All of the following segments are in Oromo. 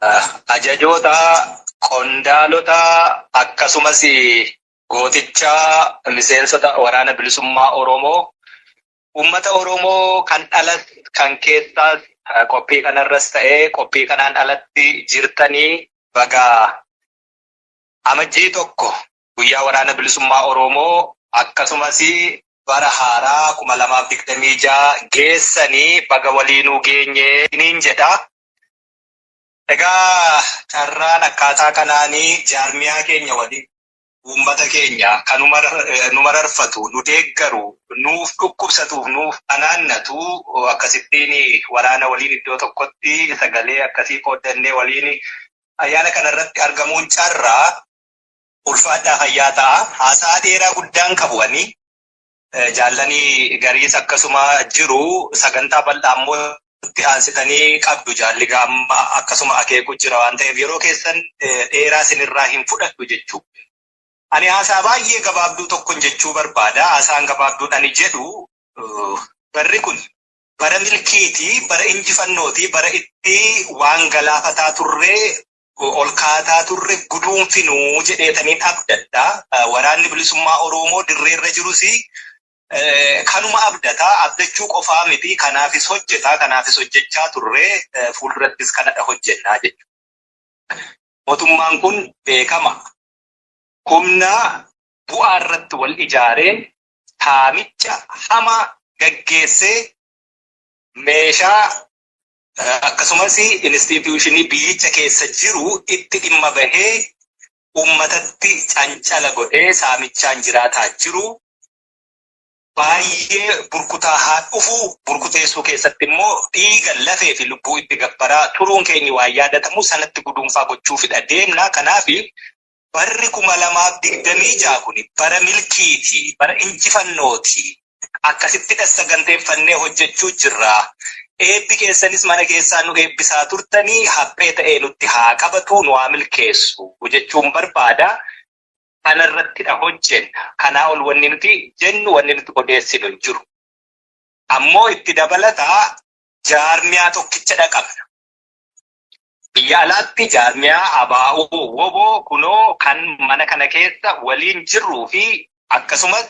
Ajajoota, qondaalota akkasumas gooticha miseensota Waraana Bilisummaa Oromoo, uummata Oromoo kan alas kan keessaas qophii kanarras ta'ee qophii kanaan alatti jirtanii, baga Amajjii 1 guyyaa Waraana Bilisummaa Oromoo akkasumas bara haaraa 2026 geessanii, baga waliinuu geenye niin jedha. Egaa carraan akkaataa kanaanii jaarmiyaa keenya waliin uummata keenya kan nu mararfatu, nu deeggaru, nuuf dhukkubsatuuf nuuf anaannatu akkasittiin waraana waliin iddoo tokkotti sagalee akkasii qooddannee waliin ayyaana kanarratti argamuun carraa ulfaadhaa, fayyaa ta'a. Haasaa dheeraa guddaan qabu ani. Jaallanii gariis akkasuma jiru. Sagantaa bal'aa immoo itti aansitanii qabdu, jaalli gaamma akkasuma akeeku jira waan ta'eef yeroo keessan dheeraa isinirraa hin fudhadhu jechuu. Ani haasaa baay'ee gabaabduu tokkon jechuu barbaada. Haasaan gabaabduun ani jedhu, barri kun bara milkiiti, bara injifannooti, bara itti waan galaafataa turree ol kaataa turre guduunfinuu jedheetaniin abdadha. Waraanni Bilisummaa Oromoo dirreerra jirus kanuma abdata. Abdachuu qofaa miti, kanaafis hojjeta, kanaafis hojjechaa turre, fuuldurattis kanadha hojjennaa jechuudha. Mootummaan kun beekama. Humna bu'aa irratti wal ijaaree saamicha hamaa gaggeessee meeshaa akkasumas instituushinii biyyicha keessa jiru itti dhimma bahee uummatatti cancala godhee saamichaan jiraataa jiru. Baay'ee burkutaa haa dhufu, burkuteessuu keessatti immoo dhiiga, lafee fi lubbuu itti gabbaraa turuun keenya waan yaadatamu sanatti guduunfaa gochuufidha deemna. Kanaaf barri 2026 kun bara milkiiti, bara injifannooti. Akkasittidha saganteeffannee hojjechuu jirra. Eebbi keessanis mana keessaa nu eebbisaa turtanii haphee ta'ee nutti haa qabatu, nu haa milkeessu jechuun barbaada. Kanarrattidha hojjenna. Kanaa ol wanni nuti jennu, wanni nuti odeessinu hin jiru. Ammoo itti dabalataa jaarmiyaa tokkicha qabna. Biyya alaatti jaarmiyaa ABO WBO kunoo kan mana kana keessa waliin jirruu fi akkasumas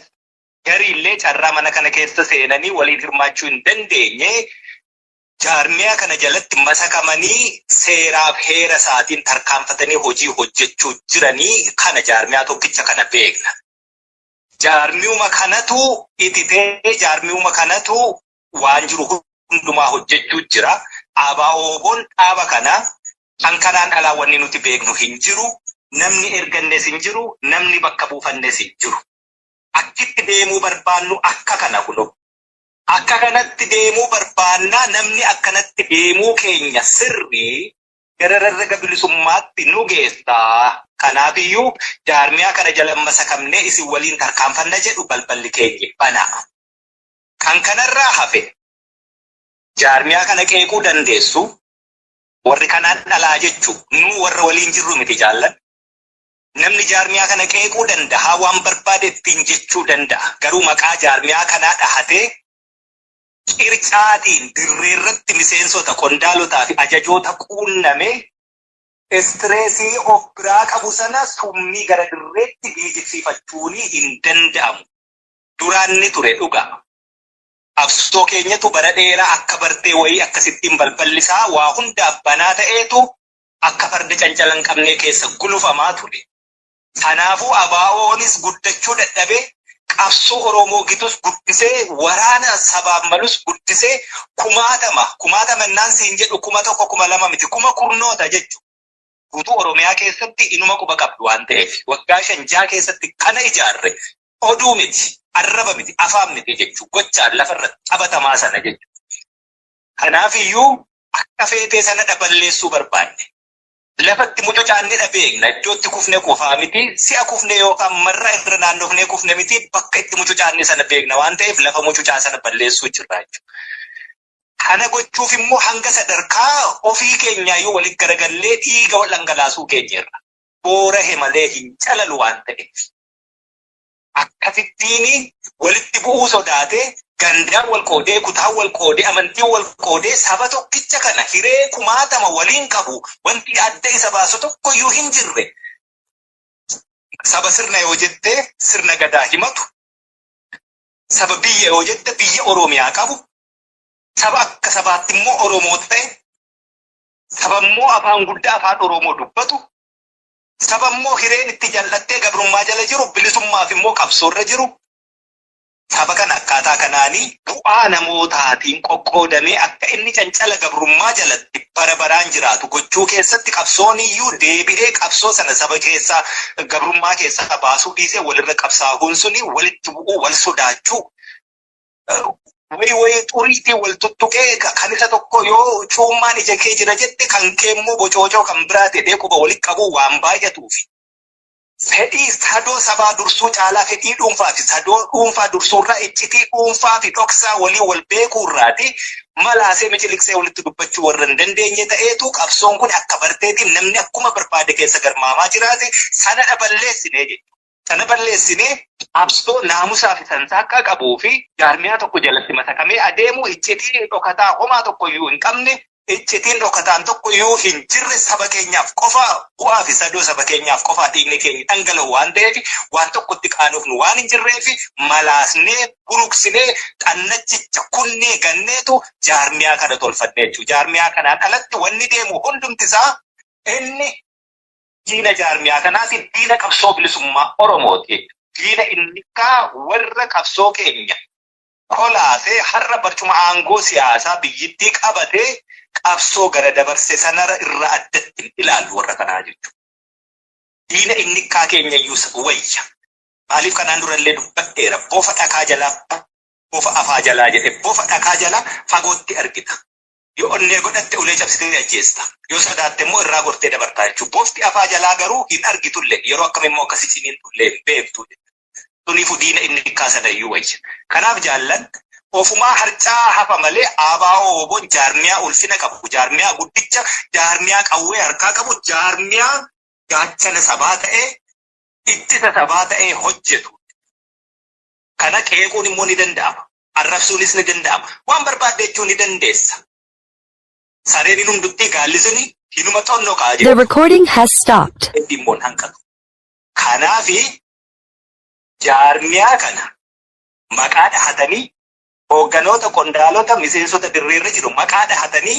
gariillee carraa mana kana keessa seenanii waliin hirmaachuu hin dandeenye, jaarmiyaa kana jalatti masakamanii seeraaf heera isaatiin tarkaanfatanii hojii hojjechuu jiranii kana jaarmiyaa tokkicha kana beekna. Jaarmiyuma kanatu ititee, jaarmiyuma kanatu waan jiru hundumaa hojjechuu jira. ABO-WBOn dhaaba kana, kan kanaan alaa wanni nuti beeknu hin jiru. Namni ergannes hin jiru, namni bakka buufannes hin jiru. Akkitti deemuu barbaannu akka kana kunoo. Akka kanatti deemuu barbaannaa, namni akkanatti deemuu keenya sirrii gara rarraga bilisummaatti nu geessaa. Kanaafiyyuu jaarmiyaa kana jala masakamnee isin waliin tarkaanfanna jedhu balballi keenyi banaa. Kan kanarraa hafe jaarmiyaa kana qeequu dandeessu, warri kanaan dhalaa jechu nu warra waliin jirru miti, jaallan. Namni jaarmiyaa kana qeequu danda'a, waan barbaade ittiin jechuu danda'a. Garuu maqaa jaarmiyaa kanaa dhahatee qircaatiin dirreerratti miseensota, qondaalotaa fi ajajoota quunname istireesii of biraa qabu sana summii gara dirreetti geejibsiifachuun hin danda'amu. Duraan ni ture, dhugaa. Qabsoo keenyatu bara dheeraa akka bartee wayii akkasittiin balballi isaa waa hundaaf banaa ta'eetu akka farda cancala hin qabnee keessa gulufamaa ture. Kanaafuu ABO'nis guddachuu dadhabee, qabsoo Oromoo gitus guddisee, waraana sabaaf malus guddisee, kumaatama kumaatama innaan siin jedhu 1000, 2000 miti, kuma kurnoota jechuudha. Guutuu Oromiyaa keessatti inuma quba qabdu waan ta'eef waggaa 5, 6 keessatti kana ijaarre oduu miti, arraba miti, afaan miti jechuudha. Gochaan lafarratti qabatamaa sana jechuudha. Kanaaf iyyuu akka feetee sana dhaballeessuu barbaanne. Lafatti mucucaanne beekna. Iddootti kufne qofaa miti. Si'a kufne yookaan marra irra naannofnee kufne miti. Bakka itti mucucaanne sana beekna waan ta'eef lafa mucucaa sana balleessuu jirra jechuudha. Kana gochuuf immoo hanga sadarkaa ofii keenyaayyuu walitti garagallee dhiiga wal dhangalaasuu keenyerra. Boorahe malee hin calalu waan ta'eef. Akkasittiin walitti bu'uu sodaatee Gandaan wal qoodee, kutaan wal qoodee, amantiin wal qoodee saba tokkicha kana hiree kumaatama waliin qabu wanti adda isa baasu tokkoyyuu hin jirre. Saba sirna yoo jette sirna gadaa himatu, saba biyya yoo jette biyya Oromiyaa qabu, saba akka sabaatti immoo Oromoo ta'e, saba immoo afaan guddaa afaan Oromoo dubbatu, saba immoo hireen itti jal'attee gabrummaa jala jiru, bilisummaaf immoo qabsoorra jiru, saba kana akkaataa kanaanii bu'aa namootaatiin qoqqoodamee akka inni cancala gabrummaa jalatti bara baraan jiraatu gochuu keessatti qabsoon iyyuu deebi'ee qabsoo sana saba keessaa gabrummaa keessaa baasuu dhiisee walirra qabsaa'uun suni walitti bu'uu, wal sodaachuu, wayi wayi xuriitii wal tuttuqee kan isa tokko yoo cuummaan ija kee jira jette kan kee immoo bocoocoo kan biraa ta'ee quba walitti qabuu waan baay'atuufi. Fedhii sadoo sabaa dursuu caalaa fedhii dhuunfaa fi sadoo dhuunfaa dursuurraa iccitii dhuunfaa fi dhoksaa walii wal beekuurraati malaasee miciliqsee walitti dubbachuu warra hin dandeenye ta'eetu qabsoon kun akka barteetiin namni akkuma barbaade keessa garmaamaa jiraate sanadha balleessinee jechuudha. Sana balleessinee qabsoo naamusaa fi sansaaqaa qabuu fi jaarmiyaa tokko jalatti masakamee adeemu iccitii dhokataa homaa tokko iyyuu hin qabne iccitiin dhokataan tokko iyyuu hin jirre saba keenyaaf qofa bu'aa fi sadoo saba keenyaaf qofa dhiigni keenya dhangala'u waan ta'eef waan tokkotti qaanofnu waan hin jirreef malaasnee buruqsinee xannachicha kunnee ganneetu jaarmiyaa kana tolfanne jechuudha. Jaarmiyaa kanaan alatti wanni deemu hundumti isaa inni diina jaarmiyaa kanaati, diina qabsoo bilisummaa Oromooti. Diina inni kaa warra qabsoo keenya kolaasee har'a barcuma aangoo siyaasaa biyyittii qabatee qabsoo gara dabarse sanarra irraa addatti hin ilaallu warra kanaa jechuudha. Diina inni kaa keenya iyyuu wayya. Maaliif kanaan durallee dubbadheera, bofa dhakaa jalaa bofa afaa jalaa jedhe, bofa dhakaa jalaa fagootti argita. Yoo onnee godhatte ulee cabsitee ajjeesta. Yoo sodaatte immoo irraa gortee dabartaa jechuudha. Bofti afaa jalaa garuu hin argitullee yeroo akkam immoo akkasi ciniintullee hin beektu. Suniifuu diina inni kaa sanayyuu wayya. Kanaaf jaallan ofumaa harcaa hafa malee ABO WBOn jaarmiyaa ulfina qabu, jaarmiyaa guddicha, jaarmiyaa qawwee harkaa qabu, jaarmiyaa gaachana sabaa ta'ee ittisa sabaa ta'ee hojjetu. Kana qeequun immoo ni danda'ama. Arrabsuunis ni danda'ama. Waan barbaadde jechuu ni dandeessa. Sareen hin hunduttii gaalli suni hinuma xonnoqaa The jedhu. recording has stopped. Immoo hin hanqatu. Kanaafi jaarmiyaa kana maqaa dhahatanii hoogganoota qondaalota miseensota dirreerra jiru maqaa dhahatanii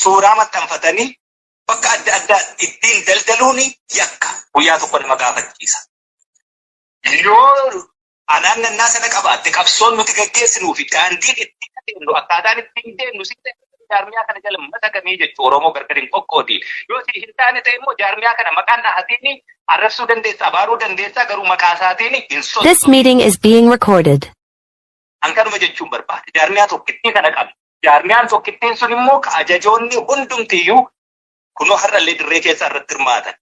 suuraa maxxanfatanii bakka adda addaa ittiin daldaluun yakka guyyaa tokko nama gaafachiisa. Yoo anaan nannaa sana qabaatte qabsoon nuti gaggeessinuu fi daandiin ittiin adeemnu akkaataan ittiin deemnu si jaarmiyaa kana jala masakamii jechuudha. Oromoo gargar hin qoqqoodiin. Yoo si hin taane ta'e immoo jaarmiyaa kana maqaan dhahatiin arrabsuu dandeessa, abaaruu dandeessa, garuu maqaa isaatiin hin This socho'u. meeting is being recorded. Hankanuma jechuun barbaade. Jaarmiyaa tokkittii kana qabna. Jaarmiyaan tokkittiin sun immoo ka ajajoonni hundumtiyyuu kunoo har'allee dirree keessa irratti hirmaatan.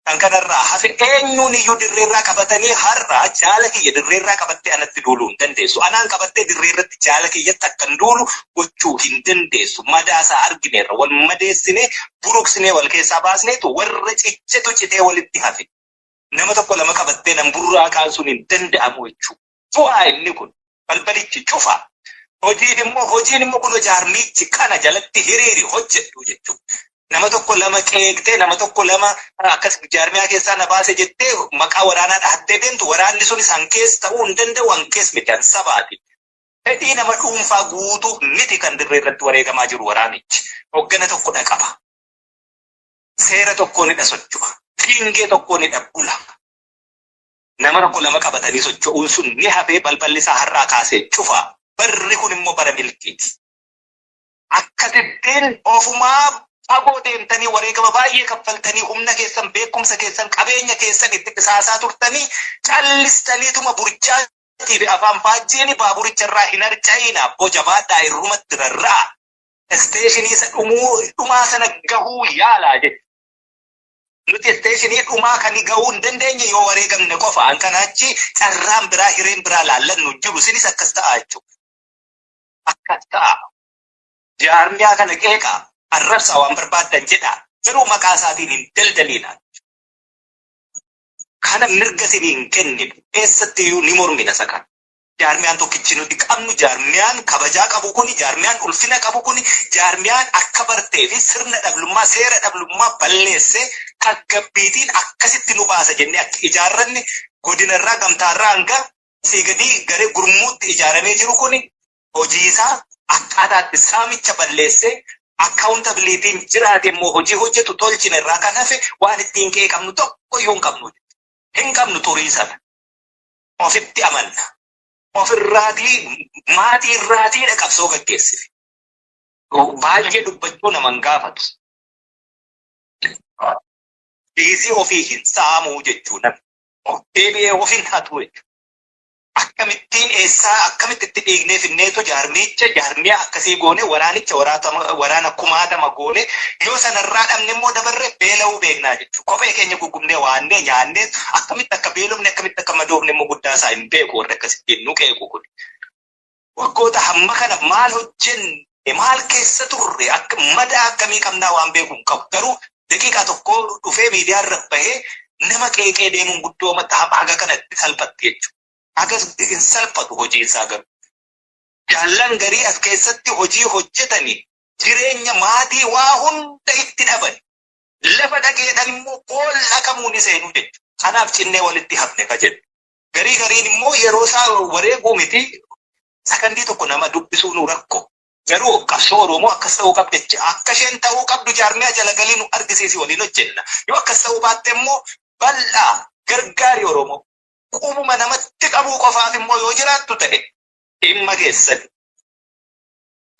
Kan kanarraa hafe eenyuun iyyuu dirreerraa qabatanii har'a jaala kiyya dirreerraa qabattee anatti duuluu hin dandeessu. Anaan qabattee dirreerratti jaala kiyyatti akkan duulu gochuu hin dandeessu. Madaasaa argineerra wal madeessinee buruqsinee wal keessaa baasneetu warra ciccetu citee walitti hafe. Nama tokko lama qabattee nan burraaqaan sun hin danda'amu jechuudha. Bu'aa inni kun balbalichi cufa. Hojiin immoo kun jaarmichi kana jalatti hiriiri hojjedhu jechuudha. Nama tokko lama qeeqtee nama tokko lama akkas jaarmiyaa keessaa na baase jettee maqaa waraanaa dhahattee deemtu waraanni sunis hankees ta'uu hin danda'u, hankees miti, han sabaati. Fedhii nama dhuunfaa guutuu miti kan dirree irratti wareegamaa jiru waraanichi. Hoggana tokko qaba. Seera tokkoonidha socho'a. Fiingee tokkoonidha bula. Nama tokko lama qabatanii socho'uun sun ni hafee balballi isaa har'aa kaasee cufa. Barri kun immoo bara milkiiti. Akkasittiin ofumaa fagoo deemtanii wareegama baay'ee kaffaltanii humna keessan, beekumsa keessan, qabeenya keessan itti qisaasaa turtanii callistaniituma burjaatii fi afaan faajjiin baaburicha irraa hin harca'ina. Bojabaadhaa irrumatti rarra'a. Isteeshinii isa dhumaa sana gahuu yaalaa jechuudha. Nuti isteeshinii dhumaa kan gahuu hin dandeenye yoo wareegamne qofa. An kana achi carraan biraa hireen biraa laallannu jiru. Isinis akkas ta'a jechuudha. Akkas ta'a. Jaarmiyaa kana qeeqaa arrabsaa waan barbaaddan jedhaa. Garuu maqaa isaatiin hin daldaliina. Kana mirga isinii hin kenninu. Eessatti iyyuu ni mormina isa kana. Jaarmiyaan tokkichi nuti qabnu, jaarmiyaan kabajaa qabu kuni, jaarmiyaan ulfina qabu kuni, jaarmiyaan akka bartee fi sirna dhablummaa, seera dhablummaa balleessee tasgabbiitiin akkasitti nu baasa jennee akka ijaarranne godinarraa, gamtaarraa hanga asii gadii garee gurmuutti ijaaramee jiru kuni hojii isaa akkaataatti saamicha balleessee accountabilityn jiraate immoo hojii hojjetu tolchine irraa kan hafe waan ittiin qeeqamnu tokko iyyuu hin qabnu. Hin qabnu xurii sana. Ofitti amanna. Ofirraatii maatii irraatiidha qabsoo gaggeessine. Baay'ee dubbachuu nama hin gaafatu. Dhiisii ofii hin saamuu jechuu namni. Of deebi'ee of hin hatu jechuudha. Akkamittiin, eessaa, akkamitti itti dhiignee finneetu jaarmiicha jaarmiyaa akkasii goone, waraanicha waraana kumaatama goone, yoo sanarraa dhabne immoo dabarree beela'uu beeknaa jechuudha. Kophee keenya gugubnee waannee nyaannee akkamitti akka beelofne, akkamitti akka madoofne immoo guddaa isaa hin beeku warri akkasittiin nu qeequ kun. Waggoota hamma kana maal hojjenne, maal keessa turre, akka madaa akkamii qabnaa waan beeku hin qabu. Garuu daqiiqaa tokko dhufee miidiyaa irra bahee nama qeeqee deemuun guddoo haga kanatti salphatti jechuudha. Hagas hin salphatu hojii isaa garuu. Jaallan garii as keessatti hojii hojjetanii jireenya maatii waa hunda itti dhaban. Lafa dhageedhaan immoo boolla kamuu ni seenuu jechuudha. Kanaaf cinnee walitti hafne ka jedhu. Garii gariin immoo yeroo isaa wareeguu miti, sakandii tokko nama dubbisuu nu rakko. Garuu qabsoo Oromoo akkas ta'uu qabdi, akka isheen ta'uu qabdu jaarmiyaa jala galii nu argisiisi, waliin hojjenna. Yoo akkas ta'uu baatte immoo bal'aa gargaari Oromoo. Qubuma namatti qabuu qofaaf immoo yoo jiraattu ta'e dhimma keessatti.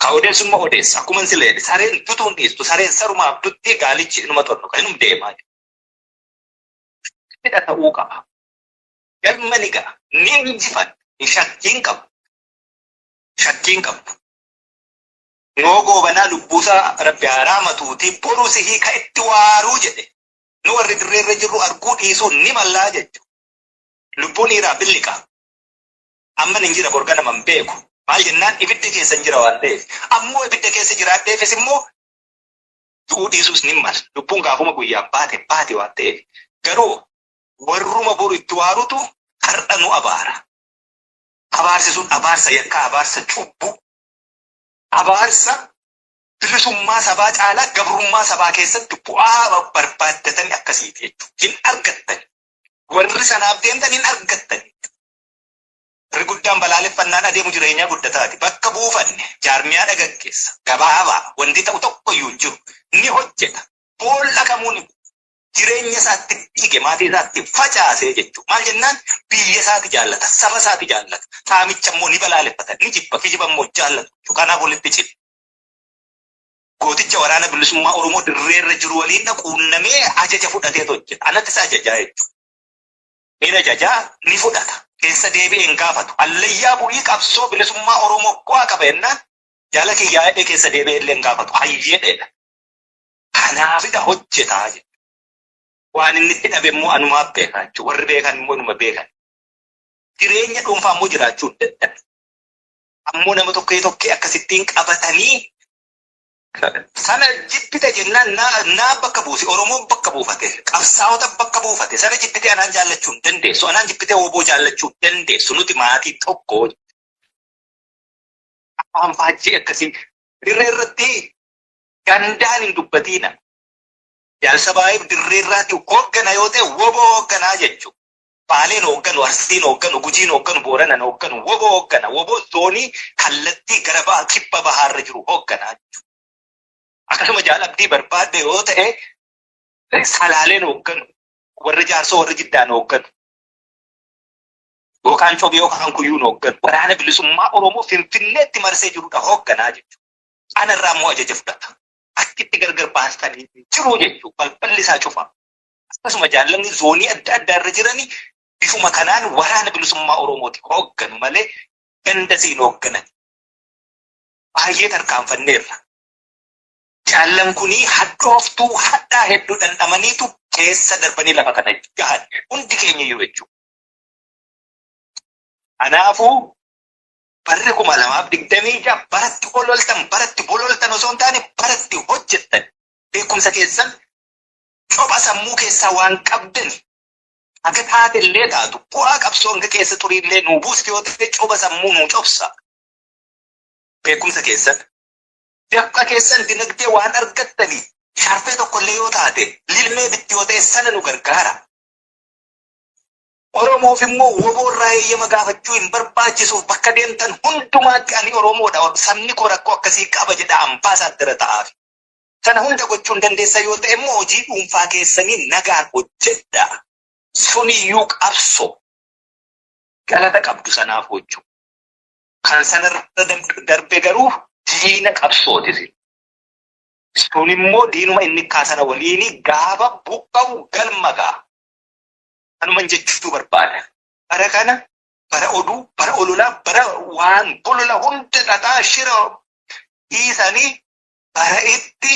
Ka odeessu immoo odeessa. Akkuma silee sareen dutuun dhiistu, sareen sarumaaf dutti, gaalichi inuma xonnoqa, inum deemaa. Fedha ta'uu qaba. Galma ni ga'a. Ni injifata. Shakkiin qabu. Shakkiin qabu. Noo Goobanaa lubbuusaa Rabbi haa raamatuuti, boru sihii ka itti waaruu jedhe. Nu warri dirreerra jirru arguu dhiisuu ni mallaa jechuudha. Lubbuun dhiiraa billiqa. Amman hin jira, borga nama hin beeku. Maal jennaan ibidda keessa hin jira waan ta'eef. Ammoo ibidda keessa jiraadheefis immoo du'uu dhiisuus ni mala. Lubbuun gaafuma guyyaan baate baate waan ta'eef. Garuu warruma boru itti waarutu har'a nu abaara. Abaarsi sun abaarsa yakkaa, abaarsa cubbuu, abaarsa bilisummaa sabaa caalaa gabrummaa sabaa keessatti bu'aa barbaaddatanii akkasiiti jechuudha. Hin argattan. Warri sanaaf deemtan hin argattan. Warri guddaan balaaleffannaan adeemu jireenyaa guddataati. Bakka buufanne jaarmiyaa dhagaggeessa. Gabaabaa wanti ta'u tokko iyyuu hin jiru. Ni hojjeta. Boolla kamuu ni jireenya isaatti dhiige, maatii isaatti facaasee jechuudha. Maal jennaan biyya isaati jaallata, saba isaati jaallata. Saamicha immoo ni balaaleffata, ni jibba, kijiba immoo jaallatu. Kanaaf walitti cina. Gooticha Waraana Bilisummaa Oromoo dirreerra jiru waliin quunnamee ajaja fudhatee hojjeta. Anatti isa ajajaa jechuudha. Ni ajajaa, ni fudhata. Keessa deebi'ee hin gaafatu. Allayyaa bu'ii qabsoo bilisummaa Oromoo bu'aa qaba jennaan jaala kiyyaa jedhee keessa deebi'ee illee hin gaafatu. Hayyeedha. Kanaafidha hojjetaa jechuudha. Waan inni itti dhabe immoo anumaaf beekaa jechuudha. Warri beekan immoo numa beekan. Jireenya dhuunfaa immoo jiraachuu hin dadhabe. Ammoo nama tokkee tokkee akkasittiin qabatanii sana jibbite jennaan naa bakka buuse, Oromoon bakka buufate, qabsaa'ota bakka buufate, sana jibbite anaan jaallachuu hin dandeessu, anaan jibbite woboo jaallachuu hin dandeessu, nuti maatii tokko. Afaan faajjii akkasii dirree irratti gandaan hin dubbatiina. Jaalsa baay'eef dirree irraati hooggana yoo ta'e woboo hoogganaa jechuudha. Baaleen hoogganu, Arsiin hoogganu, Gujiin hoogganu, Booranan hoogganu, woboo hooggana. Woboo zoonii kallattii gara baha kibba bahaarra jiru hoogganaa jechuudha. Akkasuma Jaalabdii barbaadde yoo ta'e Salaaleen hoogganu, warri Jaarsoo, warri Jiddaan hoogganu. Yookaan Cobii yookaan Kuyyuun hoogganu. Waraana Bilisummaa Oromoo Finfinneetti marsee jirudha hoogganaa jechuudha. Anarraa immoo ajaja fudhata. Akkitti gargar baastanii jiru jechuudha. Balballi isaa cufa. Akkasuma jaallanni zoonii adda addaa irra jiranii bifuma kanaan Waraana Bilisummaa Oromooti hoogganu malee ganda siin hoogganan. Baay'ee tarkaanfanneerra. Jaallan kunii hadhooftuu hadhaa hedduu dhandhamaniitu keessa darbanii lafa kana gahan. Hundi keenya iyyuu jechuudha. Kanaafuu barri 2026 baratti ololtan, baratti bololtan osoo hin taane baratti hojjettan, beekumsa keessan copha sammuu keessaa waan qabdan Haga taate illee taatu bu'aa qabsoo hanga keessa turii illee nuu buusti yoo ta'e coba sammuu nuu cobsa. Beekumsa keessan. Dafqa keessan dinagdee waan argattanii shaarfee tokkollee yoo taate lilmee bitti yoo ta'e sana nu gargaara. Oromoof immoo woboo irraa eeyyama gaafachuu hin barbaachisuuf bakka deemtan hundumaatti ani Oromoodha sabni koo rakkoo akkasii qaba jedha ambaasaaddara ta'aafi. Sana hunda gochuu hin dandeessan yoo ta'e immoo hojii dhuunfaa keessanii nagaan hojjedha. Suniyyuu qabsoo galata qabdu sanaaf hojju. Kan sanarra darbe garuu diina qabsooti. Sun immoo diinuma inni kaasana waliin gaafa buqqa'u galma ga'a. Kanuman jechuu barbaada. Bara kana bara oduu, bara ololaa, bara waan bolola hunda xaxaa shira dhiisanii bara itti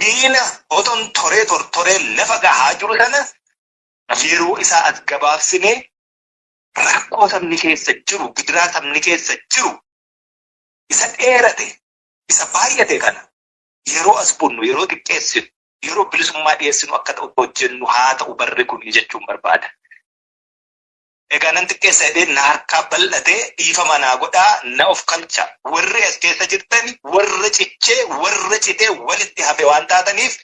diina oton toree tortoree lafa gahaa jiru sana yeroo isaa as gabaabsinee rakkoo sabni keessa jiru, gidiraa sabni keessa jiru isa dheerate, isa baay'ate kana yeroo as bunnu, yeroo xiqqeessinu, yeroo bilisummaa dhiyeessinu akka ta'u hojjennu haa ta'u barri kun jechuun barbaada. Egaa nan xiqqeessa jedhee na harkaa bal'atee dhiifama naa godhaa na of kalcha. Warri as keessa jirtan warra cichee warra citee walitti hafe waan taataniif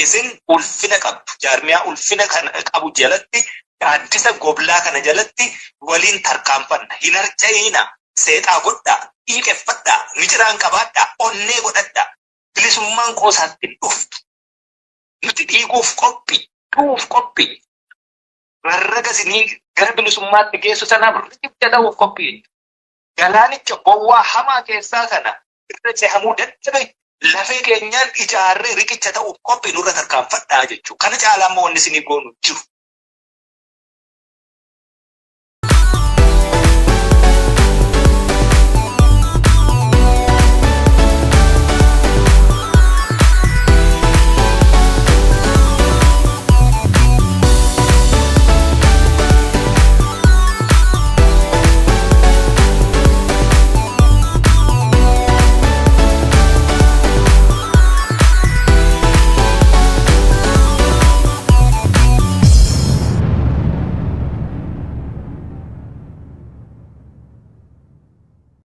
isin ulfina qabdu. Jaarmiyaa ulfina kana qabu jalatti gaaddisa goblaa kana jalatti waliin tarkaanfanna. Hin harca'iina. Seexaa godhaa. Dhiiqeffadhaa. Miciraan qabaadhaa. Onnee godhadhaa. Bilisummaan qoosaatti hin dhuftu. Nuti dhiiguuf qophii. Du'uuf qophii. Rarraga isinii gara bilisummaatti geessu sanaaf riqicha ta'uuf qophii. Galaanicha gowwaa hamaa keessaa sana irra cehamuu dadhabe lafee keenyaan ijaarree riqicha ta'uuf qophii nurra tarkaanfadhaa jechuudha. Kana caalaa immoo wanni isinii goonu jiru.